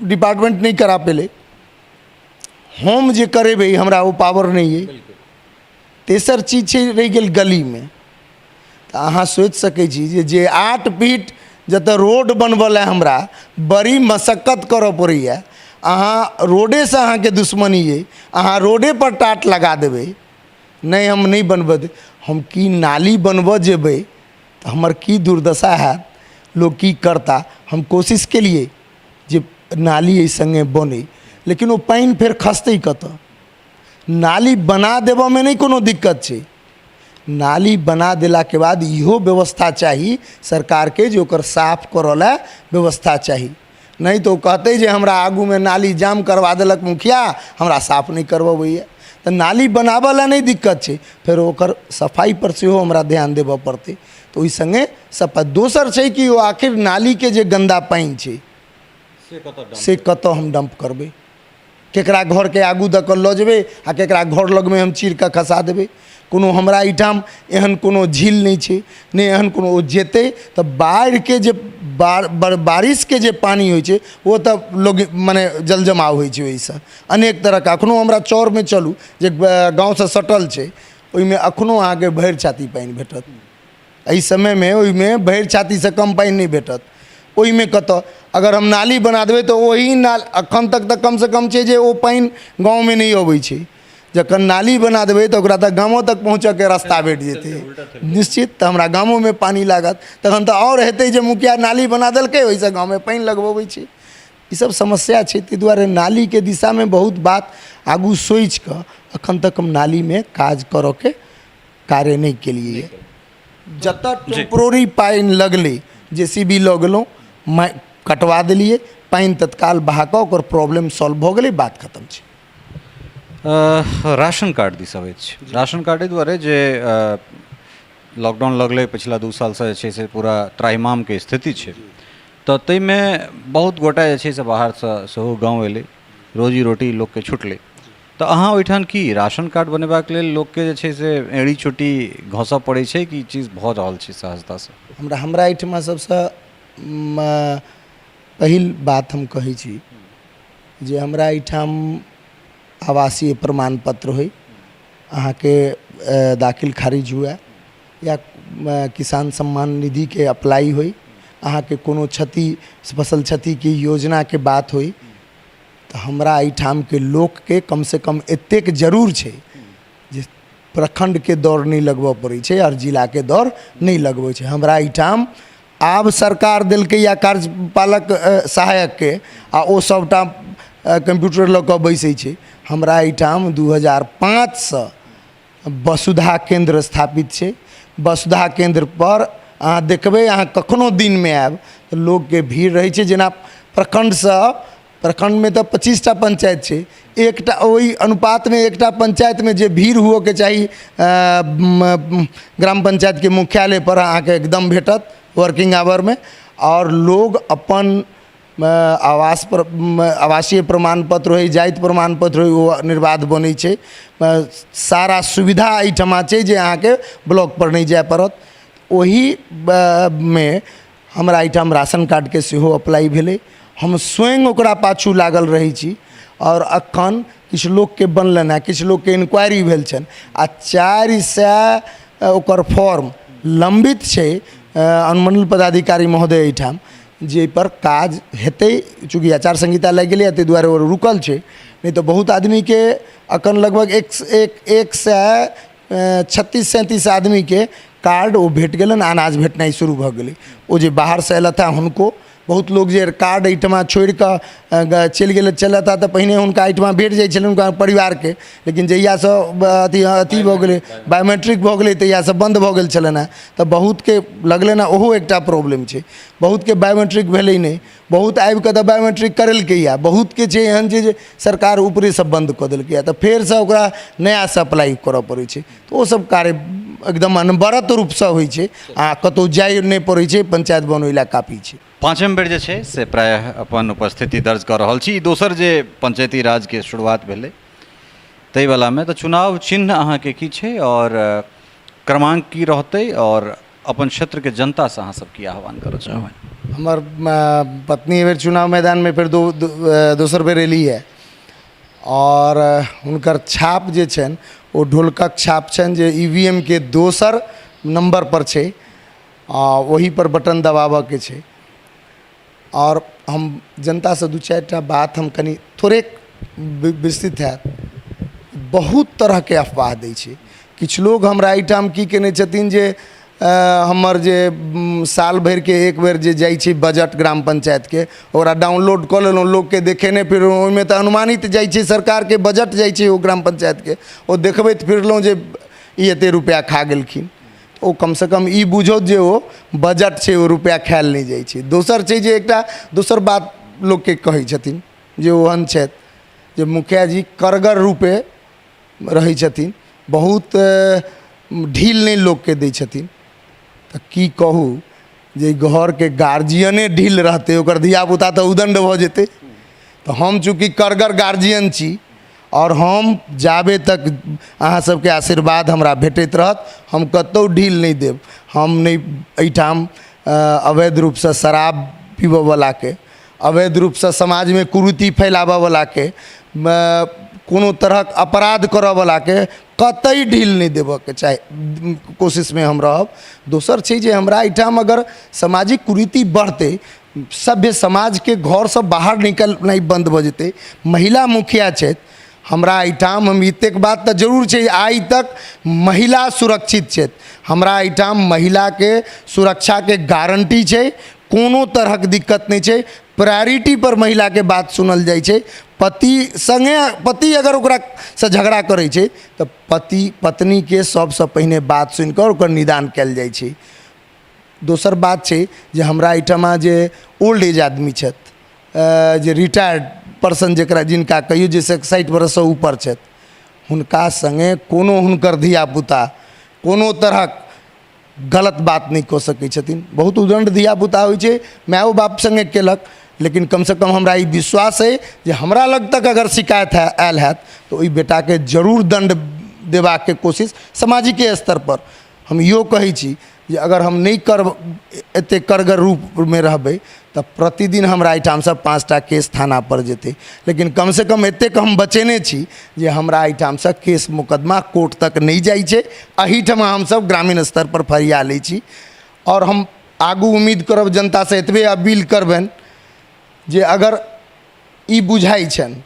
डिपार्टमेंट नहि करा पेलै। हम जे करेबै हमरा ओ पावर नहि अइ। तेसर चीज छै रहि गेल गलीमे, तऽ अहाँ सोचि सकै छी जे जे 8 फीट जतऽ रोड बनबऽ लए हमरा बड़ी मशक्कत करऽ पड़ैए, अहाँ रोडेसँ अहाँके दुश्मनी अइ, अहाँ रोडेपर टाट लगा देबै, नहि हम नहि बनबऽ देब, हम की नाली बनबऽ जेबै तऽ हमर की दुर्दशा हैत, लोक की करता। हम कोशिश केलिए जे नाली एहि सङ्गे बनै, लेकिन ओ पानि फेर खसतै कतऽ? नाली बना देबऽमे नहि कोनो दिक्कत छै, नाली बना देलाके बाद इहो व्यवस्था चाही सरकारके जे ओकर साफ करऽ लए व्यवस्था चाही, नहि तऽ ओ कहतै जे हमरा आगूमे नाली जाम करबा देलक मुखिया, हमरा साफ नहि करबबैए। तऽ नाली बनाबऽ लए नहि दिक्कत छै, फेर ओकर सफाइपर सेहो हमरा ध्यान देबऽ पड़तै। तऽ ओहि सङ्गे सफाइ दोसर छै कि ओ आखिर नालीके जे गन्दा पानि छै से कतऽ हम डम्प करबै, केकरा घरके आगू दऽ कऽ लऽ जेबै आ केकरा घर लगमे हम चीर कऽ खसा देबै। कोनो हमरा एहिठाम एहन कोनो झील नहि छै, नहि एहन कोनो, ओ जेतै तऽ बाढ़िके जे बारिशके जे पानि होइ छै ओ तऽ लोक मने जल जमाव होइ छै ओहिसँ अनेक तरहके। एखनो हमरा चौरमे चलू जे गाँवसँ सटल छै, ओहिमे एखनो अहाँके भरि छाती पानि भेटत। एहि समयमे ओहिमे भरि छातीसँ कम पानि नहि भेटत। ओहिमे कतऽ अगर हम नाली बना देबै तऽ ओही नाल एखन तक तऽ कमसँ कम छै जे ओ पानि गाँवमे नहि अबै छै, जखन नाली बना देबै तऽ ओकरा तऽ गामो तक पहुँचऽके रास्ता भेट जेतै निश्चित। तऽ हमरा गामोमे पानि लागत, तखन तऽ आओर हेतै जे मुखिया नाली बना देलकै ओहिसँ गाँवमे पानि लगबबै छै। ईसब समस्या छै, ताहि दुआरे नालीके दिशामे बहुत बात आगू सोचिकऽ एखन तक हम नालीमे काज करऽके कार्य नहि केलियै। जतऽ टेम्प्रोरी पानि लगलै जे सी बी लऽ गेलहुँ, कटवा देलियै, पानि तत्काल बहा कऽ ओकर प्रॉब्लम सॉल्व भऽ गेलै, बात खतम छै। राशन कार्ड दिस अबै छी। राशन कार्ड एहि दुआरे जे लॉकडाउन लगलै पछिला 2 सालसँ जे छै से पूरा त्राहिमामके स्थिति छै, तऽ ताहिमे बहुत गोटा जे छै से बाहरसँ सेहो गाँव अयलै, रोजी रोटी लोकके छुटलै। तऽ अहाँ ओहिठाम की राशन कार्ड बनेबाक लेल लोकके जे छै से एड़ी चोटी घसऽ पड़ै छै कि ई चीज भऽ रहल छै सहजतासँ? हमरा हमरा एहिठमा सबसँ पहिल बात हम कहै छी जे हमरा एहिठाम आवासीय प्रमाण पत्र होइ, अहाँके दाखिल खारिज हुए या किसान सम्मान निधिके अप्लाइ होइ, अहाँके कोनो क्षति फसल क्षतिके योजनाके बात होइ, तऽ हमरा एहिठामके लोकके कमसँ कम एतेक जरूर छै जे प्रखण्डके दौड़ नहि लगबऽ पड़ै छै आओर जिलाके दौड़ नहि लगबै छै। हमरा एहिठाम आब सरकार देलकैए कार्यपालक सहायकके आ ओ सभटा कम्प्यूटर लऽ कऽ बैसै छै। हमरा एहिठाम 2005सँ वसुधा केन्द्र स्थापित छै। वसुधा केन्द्रपर अहाँ देखबै, अहाँ कखनो दिनमे आयब तऽ लोकके भीड़ रहै छै। जेना प्रखण्डसँ, प्रखण्डमे तऽ 25टा पञ्चायत छै, एकटा ओहि अनुपातमे एकटा पञ्चायतमे जे भीड़ हुअके चाही ग्राम पञ्चायतके मुख्यालयपर अहाँके एकदम भेटत वर्किंग आवरमे। आओर लोग अपन आवास पर आवासीय प्रमाण पत्र होइ, जाति प्रमाण पत्र होइ, ओ निर्बाध बनै छै। सारा सुविधा एहिठमा छै जे अहाँके ब्लॉकपर नहि जाय पड़त। ओही मे हमरा एहिठाम राशन कार्डके सेहो अप्लाइ भेलै। हम स्वयं ओकरा पाछू लागल रहै छी आओर एखन किछु लोकके बनलनि हेँ, किछु लोकके इन्क्वायरी भेल छनि आ 400 ओकर फॉर्म लम्बित छै अनुमण्डल पदाधिकारी महोदय एहिठाम, जाहिपर काज हेतै। चूँकि आचार संहिता लागि गेलैए ताहि दुआरे ओ रुकल छै, नहि तऽ बहुत आदमीके एखन लगभग 136, 37 आदमीके कार्ड ओ भेट गेलनि, अनाज भेटनाइ शुरू भऽ गेलै। ओ जे बाहरसँ अयलथि हेँ हुनको बहुत लोक जे कार्ड एहिठमा छोड़ि कऽ चलि गेल चलता तऽ पहिने हुनका एहिठमा भेट जाइ छलनि हुनका परिवारके, लेकिन जहियासँ अथी अथी भऽ गेलै, बायोमेट्रिक भऽ गेलै, तहियासँ बन्द भऽ गेल छलनि हेँ। तऽ बहुतके लगलनि हेँ, ओहो एकटा प्रॉब्लम छै। बहुतके बायोमेट्रिक भेलै नहि, बहुत आबिकऽ तऽ बायोमेट्रिक करेलकैए, बहुतके छै एहन छै जे सरकार ऊपरेसँ बन्द कऽ देलकैए, तऽ फेरसँ ओकरा नयासँ अप्लाइ करऽ पड़ै छै। तऽ ओसभ कार्य एकदम अनवरत रूपसँ होइ छै आ कतहु जाय नहि पड़ै छै, पञ्चायत भवन ओहि लए काफी छै। पाँचम बेर जे छै से प्रायः अपन उपस्थिति दर्ज कऽ रहल छी। ई दोसर जे पंचायती राजके शुरुआत भेलै ताहिवलामे, तऽ चुनाव चिन्ह अहाँके की छै आओर क्रमाङ्क की रहतै, आओर अपन क्षेत्रके जनतासँ अहाँ सब की आह्वान करऽ चाहबै? हमर पत्नी एहि बेर चुनाव मैदानमे फेर दोसर बेर एली है आओर हुनकर छाप जे छनि ओ ढोलकक छाप छनि, जे ई वी एम के दोसर नम्बरपर छै आ ओहीपर बटन दबाबऽके छै। आओर हम जनतासँ दू चारिटा बात हम कनि थोड़ेक विस्तृत हैत। बहुत तरहके अफवाह दै छै किछु लोग। हमरा एहिठाम की केने छथिन जे हमर जे साल भरिके एक बेर जे जाइ छै बजट ग्राम पञ्चायतके, ओकरा डाउनलोड कऽ लेलहुँ, लोकके देखेने फिरलहुँ। ओहिमे तऽ अनुमानित जाइ छै, सरकारके बजट जाइ छै ओ ग्राम पञ्चायतके, ओ देखबैत फिरलहुँ जे ई एतेक रुपैआ खा गेलखिन। ओ कमसँ कम ई बुझौत जे ओ बजट छै, ओ रुपैआ खायल नहि जाइ छै। दोसर छै जे एकटा दोसर बात लोकके कहै छथिन जे ओहन छथि जे मुखिया जी कड़गर रूपे रहै छथिन, बहुत ढील नहि लोकके दै छथिन। तऽ की कहू जे घरके गार्जियने ढील रहतै, ओकर धियापुता तऽ उदण्ड भऽ जेतै। तऽ हम चूँकि कड़गर गार्जियन छी आओर हम जाबे तक अहाँ सबके आशीर्वाद हमरा भेटैत रहत, हम कतहु ढील नहि देब। हम नहि एहिठाम अवैध रूपसँ शराब पीबऽवलाके, अवैध रूपसँ समाजमे कुरीति फैलाबऽवलाके, कोनो तरहक अपराध करऽवलाके कतई ढील नहि देबऽके चाही, कोशिशमे हम रहब। दोसर छै जे हमरा एहिठाम अगर सामाजिक कुरीति बढ़तै, सभ्य समाजके घरसँ बाहर निकलनाइ बन्द भऽ जेतै। महिला मुखिया छथि हमरा एहिठाम, हम एतेक बात तऽ जरूर छै, आइ तक महिला सुरक्षित छथि। हमरा एहिठाम महिलाके सुरक्षाके गारंटी छै, कोनो तरहक दिक्कत नहि छै। प्रायोरिटीपर महिलाके बात सुनल जाइ छै। पति सङ्गे पति अगर ओकरासँ झगड़ा करै छै तऽ पति पत्नीके सभसँ पहिने बात सुनिकऽ ओकर निदान कयल जाइ छै। दोसर बात छै जे हमरा एहिठमा जे ओल्ड एज आदमी छथि, जे रिटायर्ड पर्सन जकरा जिनका कहियौ जे 60 बरससँ ऊपर छथि, हुनका सङ्गे कोनो हुनकर धियापुता कोनो तरहक गलत बात नहि कऽ सकै छथिन। बहुत उदण्ड धियापुता होइ छै, मायो बाप सङ्गे केलक, लेकिन कमसँ कम हमरा ई विश्वास अइ जे हमरा लग तक अगर शिकायत आयल हैत तऽ ओहि बेटाके जरूर दण्ड देबाके कोशिश सामाजिके स्तरपर। हम इहो कहै छी जे अगर हम नहि करब, एतेक कड़गर रूपमे रहबै, तऽ प्रतिदिन हमरा एहिठामसँ 5टा केस थानापर जेतै, लेकिन कमसँ कम एतेक हम बचेने छी जे हमरा एहिठामसँ केस मुकदमा कोर्ट तक नहि जाइ छै। एहिठमा हमसभ ग्रामीण स्तरपर फरिया लै छी। आओर हम आगू उम्मीद करब, जनतासँ एतबे अपील करबनि जे अगर ई बुझाइ छनि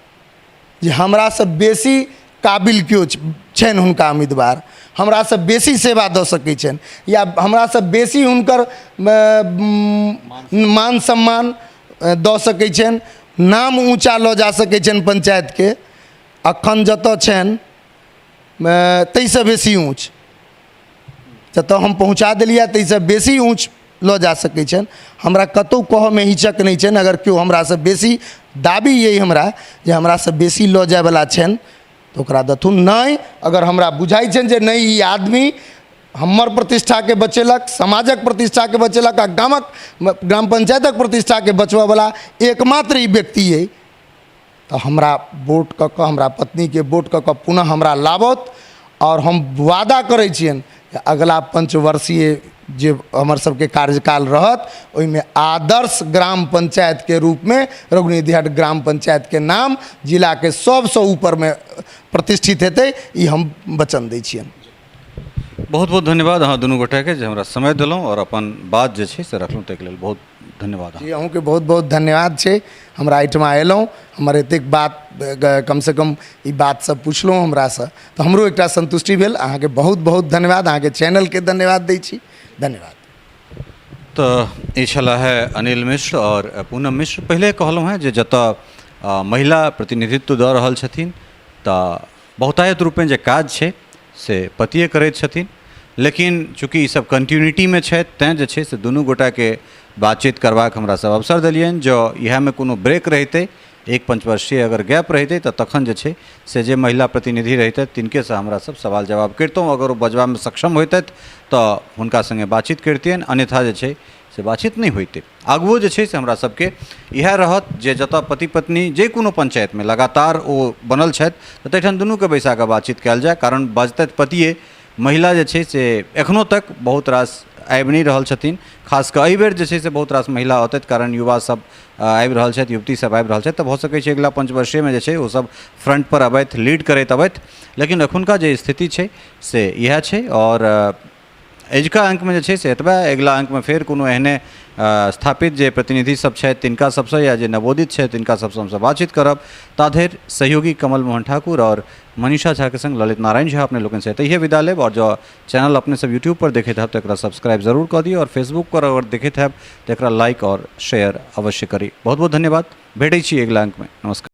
जे हमरासँ बेसी काबिल केओ छनि हुनका उम्मीदवार, हमरासँ बेसी सेवा दऽ सकै छनि या हमरासँ बेसी हुनकर मान सम्मान दऽ सकै छनि, नाम ऊँचा लऽ जा सकै छनि पञ्चायतके, अखन जतऽ छनि ताहिसँ बेसी ऊँच, जतऽ हम पहुँचा देलियै ताहिसँ बेसी ऊँच लऽ जा सकै छनि, हमरा कतहु कहऽमे हिचक नहि छनि। अगर केओ हमरासँ बेसी दाबी अइ हमरा जे हमरासँ बेसी लऽ जाइवला छनि तऽ ओकरा देथुन। नहि अगर हमरा बुझाइ छनि जे नहि, ई आदमी हमर प्रतिष्ठाके बचेलक, समाजक प्रतिष्ठाके बचेलक आ गामक ग्राम पञ्चायतक प्रतिष्ठाके बचबऽवला एकमात्र ई व्यक्ति अइ, तऽ हमरा वोट कऽ कऽ, हमरा पत्नीके वोट कऽ कऽ पुनः हमरा लाबथु। आओर हम वादा करै छियनि जे अगिला पञ्चवर्षीय जे हमर सबके कार्यकाल रहत, ओहिमे आदर्श ग्राम पञ्चायतके रूपमे रघुनीदिहाट ग्राम पञ्चायतके नाम जिलाके सबसँ ऊपरमे प्रतिष्ठित हेतै, ई हम वचन दै छियनि। बहुत बहुत धन्यवाद अहाँ दुनू गोटेके जे हमरा समय देलहुँ आओर अपन बात जे छै से रखलहुँ, ताहिके लेल बहुत धन्यवाद। जी, अहूँके बहुत बहुत धन्यवाद छै, हमरा एहिठमा अयलहुँ, हमर एतेक बात कमसँ कम ई बात सब पुछलहुँ हमरासँ, तऽ हमरो एकटा सन्तुष्टि भेल। अहाँके बहुत बहुत धन्यवाद, अहाँके चैनलके धन्यवाद दै छी। धन्यवाद। तऽ ई छलाह है अनिल मिश्र आओर पूनम मिश्र। पहिले कहलहुँ हेँ जे जतऽ महिला प्रतिनिधित्व दऽ रहल छथिन तऽ बहुतायत रूपेँ जे काज छै से पतिए करैत छथिन, लेकिन चूँकि ईसब कन्टिन्यूटीमे छथि तैँ जे छै से दुनू गोटाके बातचीत करबाक हमरा सब अवसर देलियनि। जँ इएहमे कोनो ब्रेक रहितै, एक पंचवर्षीय अगर गैप रहितै तऽ तखन जे छै से जे महिला प्रतिनिधि रहितथि तिनकेसँ हमरा सब सवाल जवाब करितहुँ। अगर ओ बजबामे सक्षम होइतथि तऽ हुनका सङ्गे बातचीत करितियनि, अन्यथा जे छै से बातचीत नहि होइतै। आगुओ जे छै से हमरा सबके इएह रहत जे जतऽ पति पत्नी जे कोनो पञ्चायतमे लगातार ओ बनल छथि तऽ ताहिठाम दुनूके बैसा कऽ बातचीत कयल जाय, कारण बजतथि पतिए, महिला जे छै से एखनो तक बहुत रास आबि नहि रहल छथिन। खास कऽ एहिबेर जे छै से बहुत रास महिला औतथि, कारण युवा सब आबि रहल छथि, युवती सब आबि रहल छथि, तऽ भऽ सकै छै अगिला पंचवर्षीयमे जे छै ओसब फ्रंटपर अबथि, लीड करैत अबथि। लेकिन एखुनका जे स्थिति छै से इएह छै। आओर अजुका अङ्कमे जे छै से एतबे। अगिला अङ्कमे फेर कोनो एहने स्थापित जे प्रतिनिधि सब छथि तिनका सबसँ या जे नवोदित छथि तिनका सबसँ हमसब बातचीत करब। ता धरि सहयोगी कमल मोहन ठाकुर आओर मनीषा झाके सङ्ग ललित नारायण झा अपने लोकनिसँ एतहिए विदा लेब। आओर जँ चैनल अपने सब यूट्यूब पर देखैत हैब तऽ एकरा सब्सक्राइब जरूर कऽ दियौ, आओर फेसबुक पर अगर देखैत हैब तऽ एकरा लाइक आओर शेयर अवश्य करी। बहुत बहुत धन्यवाद, भेटै छी अगिला अङ्कमे। नमस्कार।